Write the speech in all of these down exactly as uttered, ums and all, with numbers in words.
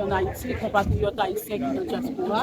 Ann Ayiti, konpatriyòt ayisyen ki nan dyaspora.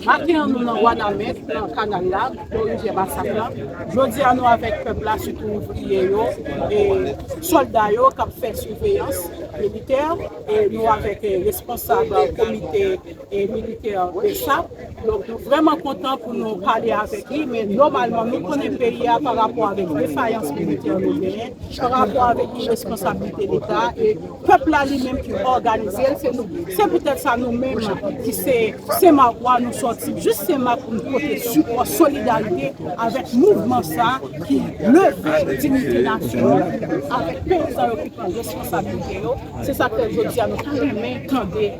Maten an, nou nan Wanament, nan kanal la, bò rivyè Basak la. Jodi a, nou avèk pèp la, sitou ouvriye yo, e sòlda yo k ap fè siveyans militè, e nou avèk, e, responsab komite, e, militè BSAP. Donk, nou vrèman kontan pou nou pale avèk li, men nòmalman, nou konnen peyi a pa rapò avèk defayans militè nou genyen, pa rapò avèk iresponsabilite Leta, e pèp la li menm ki òganize l, se nou, se poutèt sa nou menm ki se Senmak wa, nou sòti jis Senmak pou n pote sipò, solidarite avèk mouvman sa ki leve diyite nasyon an, avèk peyizan yo ki pran responsabilite yo. Se sa k fè jodi a nou ta renmen tande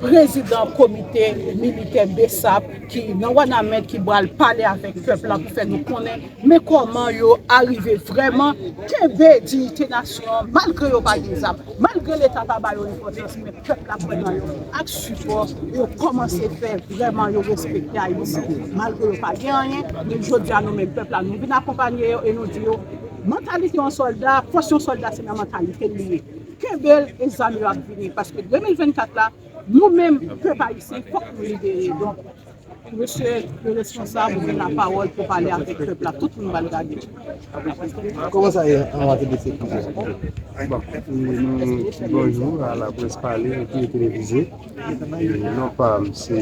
prezidan komite militè BSAP ki nan Wanament ki pral pale avèk pèp la pou fè nou konnen men kòman yo arive vrèman kenbe diyite nasyon an, malgre yo pa gen zam, malgre Leta pa ba yo enpòtans, men pèp la kwè nan yo ak sipò yo kòmanse fè vrèman yo respekte Ayiti, malgre yo pa gen anyen. Men jodi a nou menm pèp la, nou vin akonpanye yo e nou di yo, mantalite yon sòlda, fòs yon sòlda se nan mantalite l li ye. Kenbe l e zam yo ap vini, paske de mil vennkat la, nou menm pèp ayisyen, fòk nou libere. Donk, mesye le responsab, ou gen lapawòl pou pale avèk pèp la. Tout moun pral gade. Kòman sa ye an matyè de sekirite? Bon, e nou di bonjou a laprès pale epi televize. E non pa m se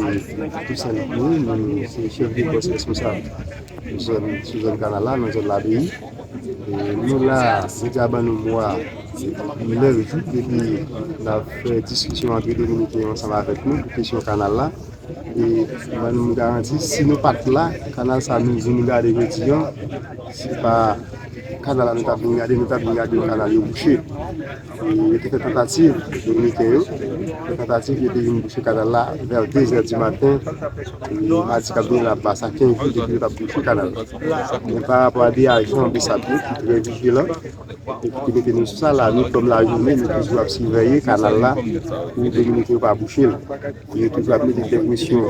Toussaint Louis, nou se chèf de pòs responsab sou zòn, sou zòn kanal la, nan zòn Labeyi. E nou la, deja ban nou mwa, nèf jou depi n ap fè diskisyon antre Dominiken yo ansanm avèk nou pou kesyon kanal la. E ban nou garanti, si nou pa t la, kanal sa nou vin gade jodi an, se pa kanal la nou t ap vin gade, nou t ap vin gade yon kanal yo bouche. E yo te fè tantativ, Dominiken yo fè tantativ, yo te vin bouche kanal la vè de zè di maten. E madi k ap vini la, pase kenz jou depi yo t ap bouche kanal la. Men pa rapò a de ajan BSAP yo ki trè vijilan, e ki te mete nou sou sa la, nwit kòm lajounen, nou toujou ap siveye kanal la pou Dominiken yo pa bouche l. Yo toujou ap mete de presyon sou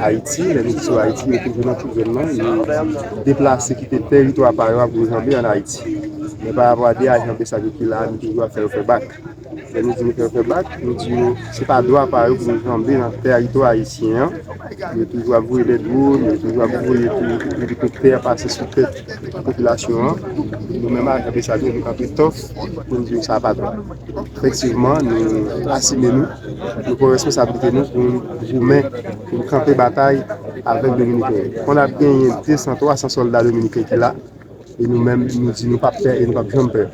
Ayiti, lè nou di sou Ayiti, yo toujou nan tout zòn nan, yo deplase kite tèritwa pa yo ap vin janbe ann Ayiti. Men pa rapò a de ajan BSAP yo ki la, nou toujou ap fè yo fè bak. Lè nou di nou fè yo fè bak, nou di yo se pa dwa pa yo pou vin janbe nan tèritwa ayisyen an. Yo toujou ap voye de dwòn, yo toujou ap voye tou elikoptè pase sou tèt popilasyon an. Nou menm ajan BSAP yo, nou kanpe tòf pou n di yo sa pa dwa. Efektivman, nou asime nou, nou pran responsablite nou pou n goumen, pou n kanpe batay avèk Dominiken yo. Konn ap genyen de san, twa san sòlda dominiken ki la, e nou menm, nou di nou p ap pè e nou p ap janm pè.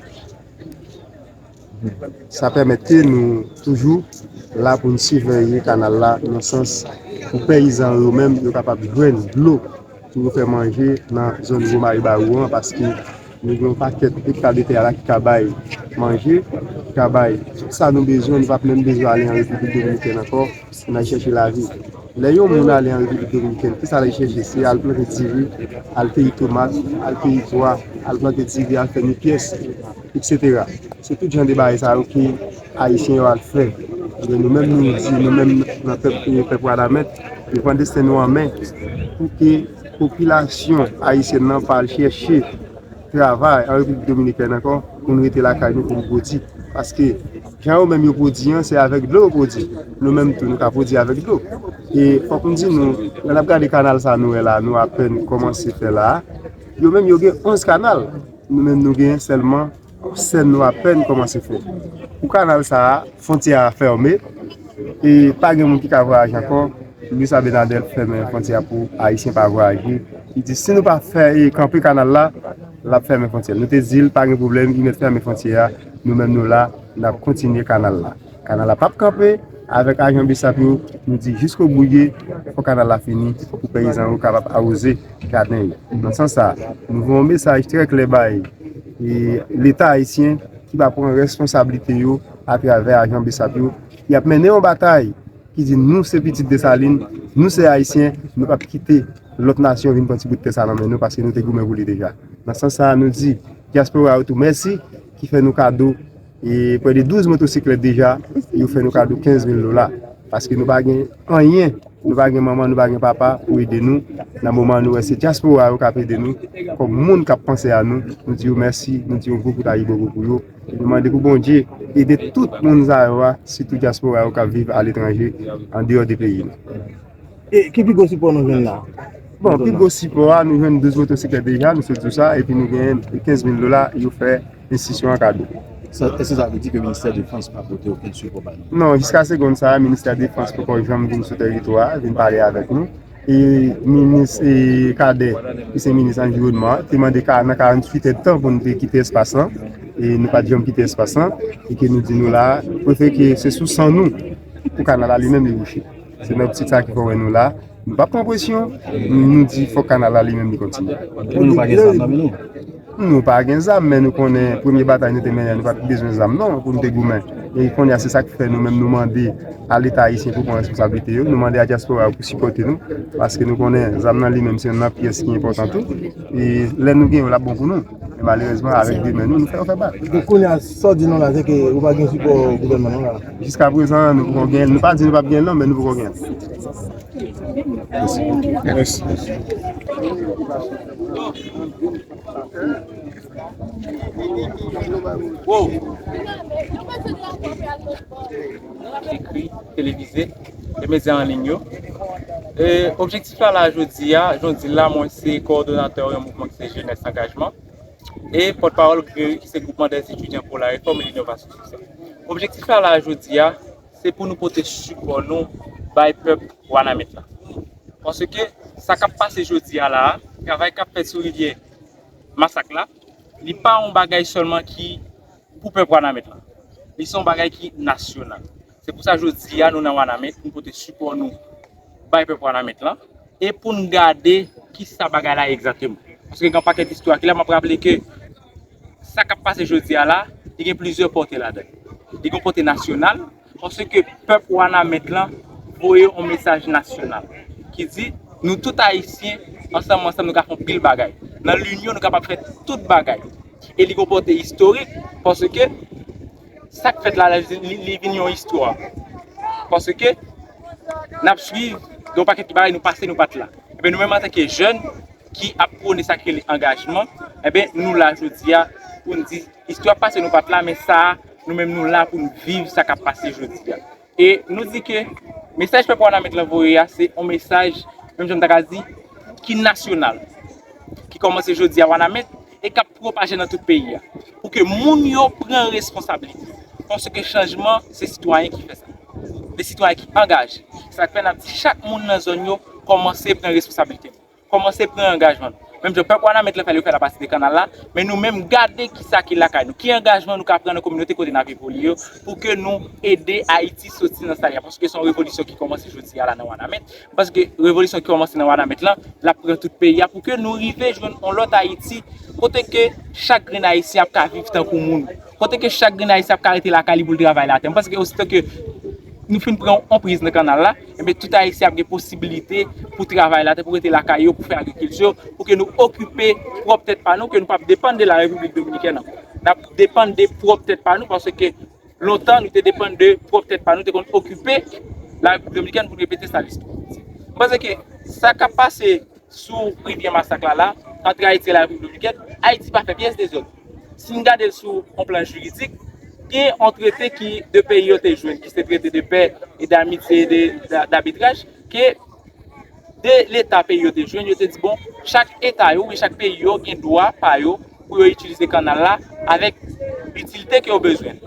Sa pèmèt ke nou toujou la pou n siveye kanal la, nan sans pou peyizan yo menm, yo kapab jwenn dlo pou yo fè manje nan zòn Gwo Mayi Bawou an, paske nou gen yon pakèt ekta de tè la ki ka bay manje, ki ka bay tout sa nou bezwen, nou p ap menm bezwen ale an Repiblik Dominikèn ankò pou n al chèche lavi. Lè yon moun ale an Repiblik Dominikèn, kisa l al chèche? Se al plante diri, al keyi tomat, al keyi pwa, al plante diri, al fè mi pyès, etsetera. Se tout jan de bagay sa yo ke Ayisyen yo al fè. Ebyen, nou menm nou di, nou menm nan pèp, pèp Wanament, nou pran desten nou an men pou ke popilasyon ayisyèn nan pa al chèche travay an Repiblik Dominikèn ankò pou n rete lakay nou pou n pwodui. Paske jan yo menm yo pwodui an, se avèk dlo yo pwodui. Nou menm tou, nou ka pwodui avèk dlo. E fòk m di nou, lè n ap gade kanal sa nou wè la, nou apèn kòmanse fè la a. Yo menm yo gen onz kanal. Nou menm nou gen sèlman sèn nou apèn kòmanse fè. Pou kanal sa a, fwontyè a fèmen e pa gen moun ki ka vwayaje ankò. Luis Abinader fèmen fwontyè a pou Ayisyen pa vwayaje. Li di si nou pa fè e kanpe kanal la, l ap fèmen fwontyè. Nou te di l pa gen pwoblèm, li mèt fèmen fwontyè a. Nou menm nou la, n ap kontinye kanal la. Kanal la p ap kanpe. Avèk ajan BSAP yo, nou di jiskobou ye, fò kanal la fini pou peyizan yo kapab awoze jaden yo. Nan sans sa, nou voye yon mesaj trè klè bay e Leta ayisyen ki pa pran responsablite yo atravè ajan BSAP yo, ki ap mennen yon batay ki di nou se pitit Desalin, nou se Ayisyen, nou p ap kite lòt nasyon vin pran ti bout tè sa nan men nou paske nou te goumen pou li deja. Nan sans sa, nou di dyaspora yo tou mèsi ki fè nou kado e prè de douz motosiklèt deja, yo fè nou kado kenz mil dola. Paske nou pa gen anyen, nou pa gen manman, nou pa gen papa pou ede nou. Nan moman nou wè se dyaspora yo k ap ede nou, kòm moun k ap panse a nou, nou di yo mèsi, nou di yo gwo kout a Ibobo pou yo. E nou mande pou Bondye ede tout moun sa yo a, sitou dyaspora yo k ap viv aletranje, andeyò de peyi nou. E ki pi gwo sipò nou jwenn la? Bon, pi gwo sipò a, nou jwenn douz motosiklèt deja, nou sot di w sa, epi nou genyen kenz mil dola, yo fè enstitisyon an kado. Èske sa vle di ke Ministè Defans pa pote okenn sipò ba nou? Non, jiska segonn sa a, Ministè Defans poko janm vin sou tèritwa a, vin pale avèk nou. E minis e Kadè, ki se minis anviwònman an, te mande nan karanntuit èdtan pou nou te kite espas lan. E nou pa t janm kite espas lan. E ke nou di nou la, prefere ke se sou san nou pou kanal la li menm li bouche. Se nan optik sa ki fè w wè nou la. Nou p ap pran presyon, nou di fòk kanal la li menm li kontinye. Epi nou pa gen zam nan men nou? Nou pa gen zam, men nou konnen premye batay nou te mennen, nou pa t bezwen zam non pou nou te goumen. E kounye a se sa k fè nou menm nou mande a Leta ayisyen pou pran responsablite yo, nou mande a dyaspora yo pou sipòte nou, paske nou konnen zam nan li menm se youn nan pyès ki enpòtan tou. E lè nou gen yo l ap bon pou nou. E malerezman avèk de men nou, nou fè yo fè bak. Donk kounye a sa w di nou la se ke ou pa gen sipò gouvènman non la? Jiska prezan nou poko gen l, nou pa di nou p ap gen l non, men nou poko gen l. Ekri, televize, e medya an liy yo. E objektif la la jodi a, jan w di l la, mwen se kowòdonatè yon mouvman ki se Jeunesse Engagement. E pòtpawòl GREUI ki se Groupement des Étudiants pour la Réforme et l'Innovation Sociale. Objektif la la jodi a, se pou nou pote sipò nou bay pèp Wanament la. Paske sa k ap pase jodi a la a, travay k ap fèt sou rivyè Masak la, li pa yon bagay sèlman ki pou pèp Wanament la. Li se yon bagay ki nasyonal. Se pou sa jodi a nou nan Wanament, nou pote sipò nou bay pèp Wanament la. E pou n gade kisa bagay la egzakteman. Paske gen yon pakèt istwa ki la, m ap raple ke sa k ap pase jodi a la, li gen plizyè pòte ladan l. Li gen yon pòte nasyonal, paske pèp Wanament lan voye yon mesaj nasyonal ki di nou tout Ayisyen, ansanm ansanm nou ka fè yon pil bagay. Nan linyon nou kapab fè tout bagay. E li gen yon pòte istorik, paske sa k fèt la, li, li vin yon istwa. Paske n ap swiv yon pakèt bagay nou pase nou pa t la. Ebyen nou menm antanke jèn ki ap pwone sa k rele angajman, ebyen nou la jodi a pou n di istwa pase nou pa t la, men sa a nou menm nou la pou n viv sa k ap pase jodi a. E nou di ke mesaj pèp Wanament lan voye a se yon mesaj, menm jan m ta ka di, ki nasyonal, ki kòmanse jodi a Wanament e k ap pwopaje nan tout peyi a. Pou ke moun yo pran responsablite. Paske chanjman, se sitwayen ki fè sa. Se sitwayen ki angaje. Sa k fè n ap di chak moun nan zòn yo kòmanse pran responsablite nou. Kòmanse pran angajman nou. Menm jan pèp Wanament lan fè l, yo fè l apati de kanal la, men nou menm gade kisa ki lakay nou, ki angajman nou ka pran nan kominote kote n ap evolye yo, pou ke nou ede Ayiti soti nan sa li ye a, paske se yon revolisyon ki kòmanse jodi a la nan Wanament, paske revolisyon ki kòmanse nan Wanament lan, l ap pran tout peyi a, pou ke nou rive jwenn yon lòt Ayiti, kote ke chak grenn Ayisyen ap ka viv tankou moun, kote ke chak grenn Ayisyen ap ka rete lakay li pou l travay latè. M panse ke osito ke nou fin pran yon priz nan kanal la, enben tout Ayisyen ap gen posibilite pou travay latè, pou rete lakay yo, pou fè agrikilti, pou ke nou okipe pwòp tèt pa nou, ke nou p ap depann de la Repiblik Dominikèn ankò. N ap depann de pwòp tèt pa nou, paske lontan nou te depann de pwòp tèt pa nou, te konn okipe la Repiblik Dominikèn pou n repete sa listwa. M panse ke sa k ap pase sou rivyè Masak la la, ant Ayiti e la Repiblik Dominikèn, Ayiti pa fè pyès dezòd. Si n gade l sou yon plan jiridik, gen yon trete ki de peyi yo te jwenn, ki se trete de pè e damitye e de, da- dabitraj, ke de leta peyi yo te jwenn, yo te di, bon, chak eta yo, oubyen chak peyi yo gen dwa pa yo pou yo itilize kanal la avèk itilite ke yo bezwen.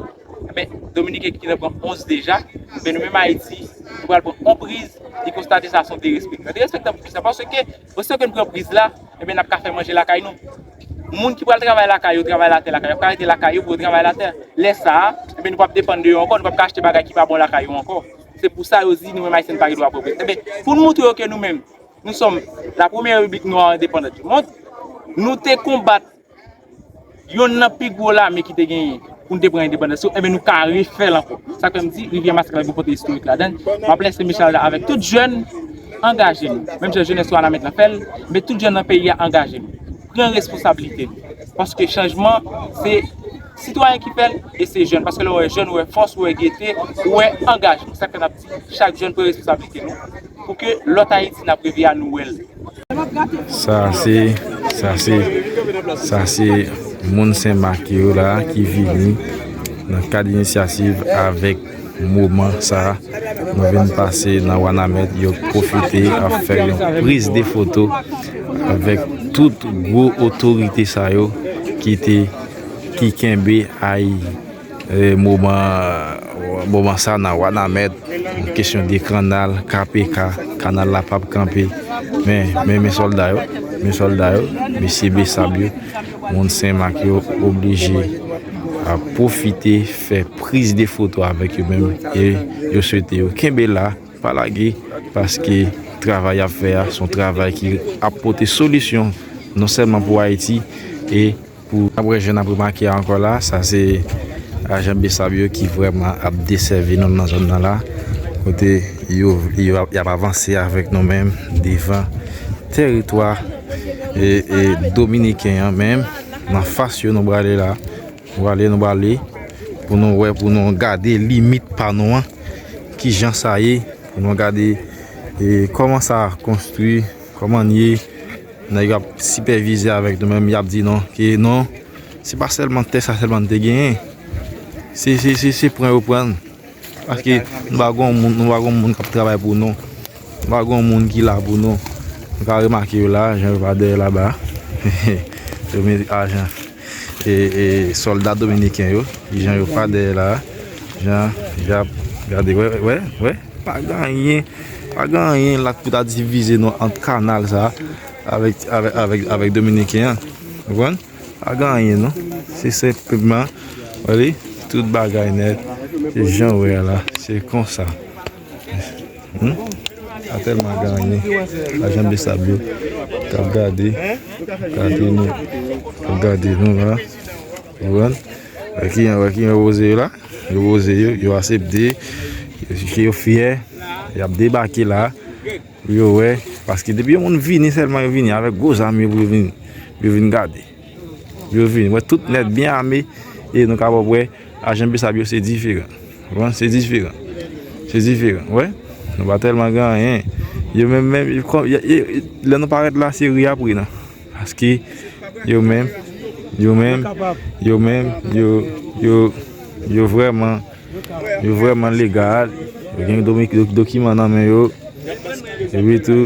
Enben, Dominiken ki nan pran onz deja, men nou menm Ayiti, nou pral pran yon priz, li konstate sa se yon derespektan. Derespektan pou kisa? Paske, osito ke n pran priz la, enben, n ap ka fè manje lakay nou. Moun ki pral travay lakay yo, travay latè lakay yo, ap ka rete lakay yo pou yo travay latè. Lè sa a, enben, nou p ap depann de yo ankò, nou p ap ka achte bagay ki pa bon lakay yo ankò. Se pou sa yo di nou menm Ayisyen n pa gen dwa pran priz. Enben, pou n montre yo ke nou menm, nous sommes la première république noire indépendante du monde, nou te konbat yonn nan pi gwo lame ki te genyen pou n te pran endepandans yo, enben nou ka refè l ankò. Sa k fè m di, rivyè Masak la gen pòte istorik ladan l. M ap lese mesaj la avèk tout jèn angaje nou. Menm jan jenès Wanament lan fè l, men tout jèn nan peyi a angaje nou. Pran responsablite nou. Paske chanjman, se Sitwayen ki fè l, e se jèn, paske lè w wè jèn, ou wè fòs, ou wè gete, ou wè angajman. Sa k fè n ap di, chak jèn pran responsablite nou, pou ke lòt Ayiti n ap reve a, nou wè l. Sa se, sa se, sa se moun Senmak yo la ki vini nan kad inisyativ avèk moman sa a. Nou vin pase nan Wanament, yo pwofite ap fè yon priz de foto avèk tout gwo otorite sa yo ki te, ki kenbe ay, e, moman, moman sa nan Wanament, kesyon de kanal, K P K, kanal la p ap kanpe. Men, men, men sòlda yo, men sòlda yo, mesye Besab yo, moun Senmak yo oblije ap pwofite fè priz de foto avèk yo menm, e yo swete yo kenbe la, pa lage, paske travay y ap fè a, se yon travay ki ap pote solisyon non sèlman pou Ayiti, e pou, apre jan n ap remake a ankò la, sa se ajan Besab yo ki vrèman ap desèvi nou nan zòn nan la, kote yo, yo ap, y ap avanse avèk nou menm devan tèritwa, e, e, dominiken an menm, nan fas yo nou prale la. Nou prale, nou prale pou nou wè, pou nou gade limit pa nou an, kijan sa ye, pou nou gade, e, kòman sa konstwi, kòman l ye. Nèg yo ap sipèvize avèk nou menm, y ap di non, ke non, se pa sèlman tè sa sèlman te genyen. Se, se, se, se pran yo pran. Paske nou pa gon moun, nou pa gon moun k ap travay pou nou. Nou pa gon moun ki la pou nou. Nou ka remake yo la, jan yo pa dèyè laba. Yo met ajan, e, e, sòlda dominiken yo, jan yo pa dèyè la. Jan, jan, gade, wè, wè, wè. Pa gen anyen, pa gen anyen la pou ta divize nou ant kanal sa avèk, avèk, avèk, avèk dominiken an. Ou konprann? Pa gen anyen non. Se senpleman, wè li, tout bagay nèt. Se jan w wè a la. Se konsa. Hmm? Pa tèlman gen anyen. Ajan Besab yo k ap gade. Gade nou. K ap gade nou la. Ou konprann? Wè ki, wè ki yo poze yo la. Yo poze yo, yo aksepte. Ke yo fyè. Y ap debake la. Pou yo wè, paske depi yon moun vini sèlman, yo vini avèk gwo zam yo pou yo vin, pou yo vin gade. Pou yo vini, wè tout nèt byen ame, e nou kapab wè, ajan Besab yo se diferan. Ou konprann? Se diferan. Se diferan, wè. Nou pa tèlman gen anyen. Yo menm, menm, yo, yo, yo, lè nou parèt la, se ri apre, non. Paske yo menm, yo menm, yo menm, yo, yo, yo vrèman, yo vrèman legal. Yo gen domi-, do-, dokiman nan men yo. Epi tou,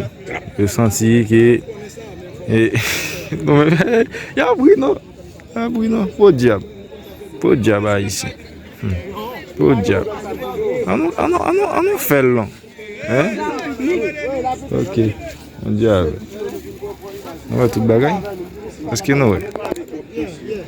yo santi ke, e, nou menm, y ap ri non. Y ap ri non. Podyab. Podyab ayisyen. Hmm. Podyab. Annou, annou, annou, annou fè l non. Hein? Ok. Podyab. Nou wè tout bagay? Èske nou wè? Wè, wè.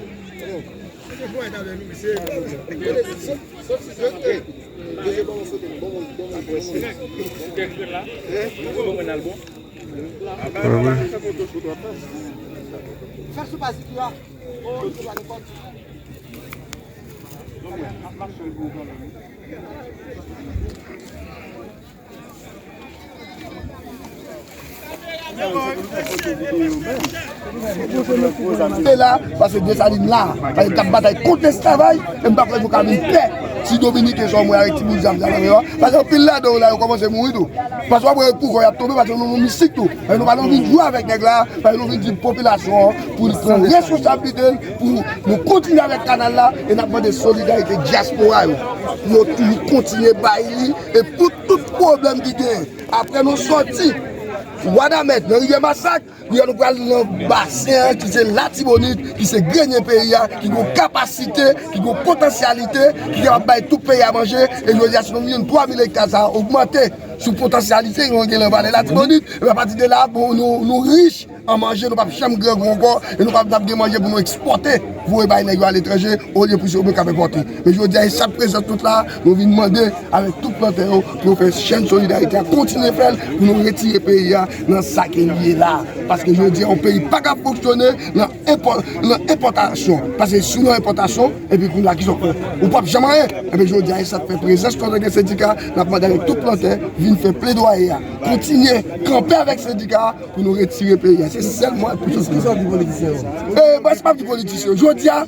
Te la, paske Desalin la, paske l t ap batay kont lesklavay, e m pa kwè nou ka vin pè ti Dominiken sa w mwen avèk ti bout zam sa nan men yo. Paske anpil ladan yo la, yo kòmanse mouri tou. Paske w ap wè yo tou, kò y ap tonbe, paske nou, nou mistik tou. Paske nou pa nan vin jwe avèk nèg la, paske nou vin di popilasyon an, pou li pran responsablite l, pou nou kontinye avèk kanal la, e n ap mande solidarite dyaspora yo. Pou yo toujou kontinye bay li, e pou tout pwoblèm ki genyen. Apre nou sòti Wanament nan Rivyè Masak, kounye a nou pral nan basen an ki se Latibonit, ki se grenye peyi a, ki gon kapasite, ki gon potansyalite, ki kapab bay tout peyi a manje. E jodi a, si nou vin twa mil ekta sa a ogmante sou potansyalite nou gen nan vale Latibonit, e apati de la, bon, nou, nou rich an manje, nou p ap janm grangou ankò, e nou p ap, n ap gen manje pou nou ekspòte, voye bay nèg yo aletranje, olye pou se yo menm k ap enpòte. Men jodi a, e sa k prezans tout la, nou vin mande avèk tout plantè yo pou yo fè chèn solidarite a, kontinye fè l pou nou retire peyi a nan sa ke li ye la. Paske jodi a, yon peyi pa ka fonksyone nan enpò-, nan enpòtasyon. Paske si w nan enpòtasyon, epi kounye a, kisa w fè? Ou p ap janm anyen. Epi jodi a, e sa k fè prezans nou antanke sendika, n ap mande avèk tout plantè, vin fè pledwaye a. Kontinye kanpe avèk sendika a pou nou retire peyi a. Se sèl mwayen pou soti. Kisa w di politisyen yo? E, bon, se p ap di politisyen yo. Jodi a,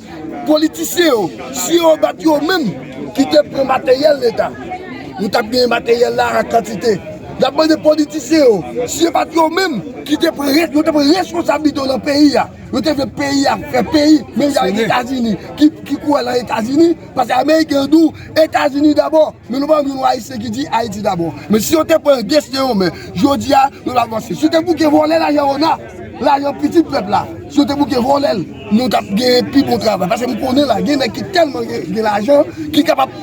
Politisyen yo, si yo bat yo menm ki te pran materyèl Leta, nou t ap genyen materyèl la an kantite. Y ap mande politisyen yo, si yo bat yo menm ki te pran, yo te pran responsablite yo nan peyi a, yo te vle peyi a fè peyi, men y a Etazini, ki, ki kwè nan Etazini, paske Ameriken yo di w, Etazini dabò. Men nou pa menm yon Ayisyen ki di Ayiti dabò. Men si yo te pran desten yo men, jodi a, nou t ap avanse. Si yo te bouke vòlè lajan ona, lajan pitit pèp la, si yo te bouke vòlè l, nou t ap genyen pi bon travay. Paske m konnen la, gen nèg ki tèlman gen, gen lajan, ki kapab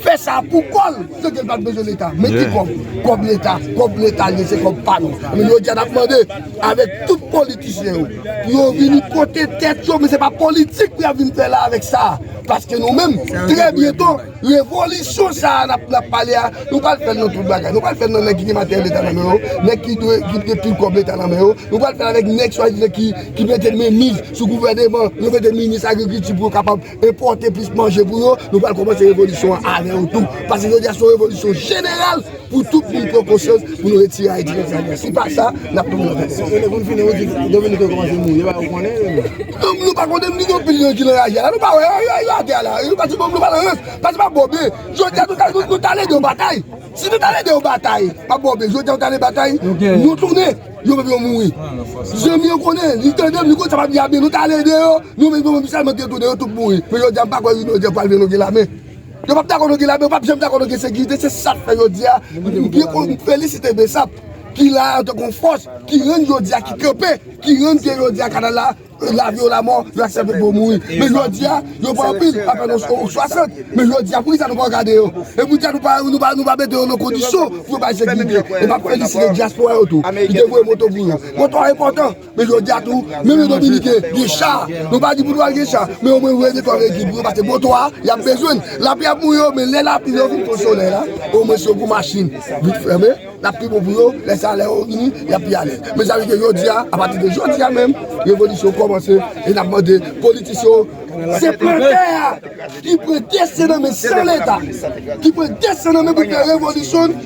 fè sa pou kò l, san ke l pa t bezwen Leta. Men ki kòb? Kòb Leta, kòb Leta li ye, se kòb pa nou. Men jodi a, n ap mande avèk tout politisyen yo, pou yo vini pote tèt yo, men se pa politik pou y ap vin fè la avèk sa. Paske nou menm, trè byento, revolisyon sa a n ap, n ap pale a, nou pral fè l nan tout bagay. Nou pral fè l nan nèg ki gen materyèl Leta nan men yo, nèg ki dwe, ki gen pil kòb Leta nan men yo. Nou pral fè l avèk nèg swadizan ki, ki mete menmiz sou gouvèneman, yo mete minis agrikilti pou yo kapab enpòte plis manje pou yo. Nou pral kòmanse revolisyon an avè yo tou. Paske jodi a se yon revolisyon jeneral pou tout moun pran konsyans pou nou retire Ayiti nan sa. Si pa sa, n ap tonbe nan fè. Yo lè pou n fini, yo di, Dominik yo kòmanse mouri, yo pa yo konnen, yo menm. Nou, nou pa konnen, ni gen anpil nèg ki nan raje a la, nou pa wè, yo, yo, yo atè a la, yo pa ti bòb, nou pa nan rans, pa ti pa bòb, men jodi a nou ta, nou, nou ta lede yo batay. Si nou ta lede yo batay, pa bòb, jodi a nou ta lede batay, nou tounen, yo menm yo mouri. Zanmi yo konnen, li tande m, li konn sa m ap di a byen, nou ta lede yo, nou menm, nou menm sèlman te tounen, yo tout mouri. Men jodi a m pa kwè jodi a pral vin nou gen lame. Yo p ap dakò nou gen lame, yo p ap janm dakò nou gen sekirite. Se sa k fè jodi a, m byen kon-, m felisite BSAP ki la antanke yon fòs ki rann jodi a, ki kanpe, ki rann ke jodi a kanal la, lavi ou lamò, yo aksepte pou yo mouri. Men jodi a, yo pran anpil, pa fè nou swasant. Men jodi a, poukisa nou pa gade yo? E poukisa nou pa, nou pa, nou pa mete yo nan kondisyon pou yo bay sekirite? E m ap felisite dyaspora yo tou, ki te voye moto pou yo. Moto a enpòtan. Men jodi a tou, menm yon Dominiken gen cha. Nou pa di pou nou al gen cha, men omwen voye de twa veyikil pou yo, paske moto a, y ap bezwen l. Lapli ap mouri yo, men lè lapli yo vin fon solèy la, omwen si yo gon machin vit fèmen, l ap pi bon pou yo, lè sa lè yo vini, y ap pi alèz. Men sa vle di jodi a, apati de jodi a menm, revolisyon kòmanse, e n ap mande politisyen yo, se plantè a ki pran desten nan men san Leta, ki pran desten nan men pou fè revolisyon,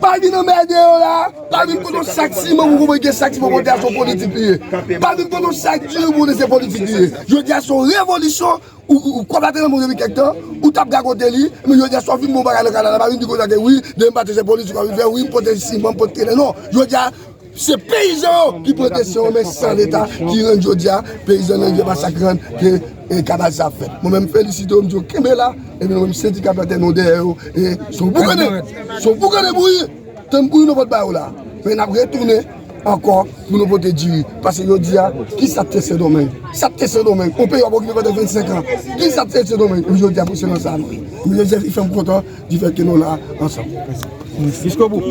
pa vin anmède yo la. Pa vin pote yon sak siman pou mwen gen sak siman pote a se yon politik li ye. Pa vin pote yon sak diri pou mwen se politik li ye. Jodi a se yon revolisyon ou, ou, ou konbate nan moun depi kèk tan, ou t ap gagote li, men jodi a si w ap vin bon bagay nan kanal la, pa vin di konsa ke wi, demen maten se politik w ap vin fè, wi, m pote siman, m pote tele, non. Jodi a, se peyizan yo ki pran desten yo, men san Leta, ki rann jodi a, peyizan nan rivyè Masak rann ke, e, kanal sa ap fèt. Mwen menm, m felisite yo, m di yo kenbe la, epi nou menm, sendika plantè nou dèyè yo, e, se yon boukannen, se yon boukannen bouyi. Tann bouyi nou pot ba yo la. Men n ap retounen ankò pou nou pote diri. Paske yo di a, ki sa k te Sendomeng? Sa k te Sendomeng? Yon peyi w ap okipe pandan vennsenk an. Ki sa k te Sendomeng? Epi jodi a, pou se nan sa nou ye. Men Jozèf, li fè m kontan, di fèt ke nou la ansanm. Jiskobout.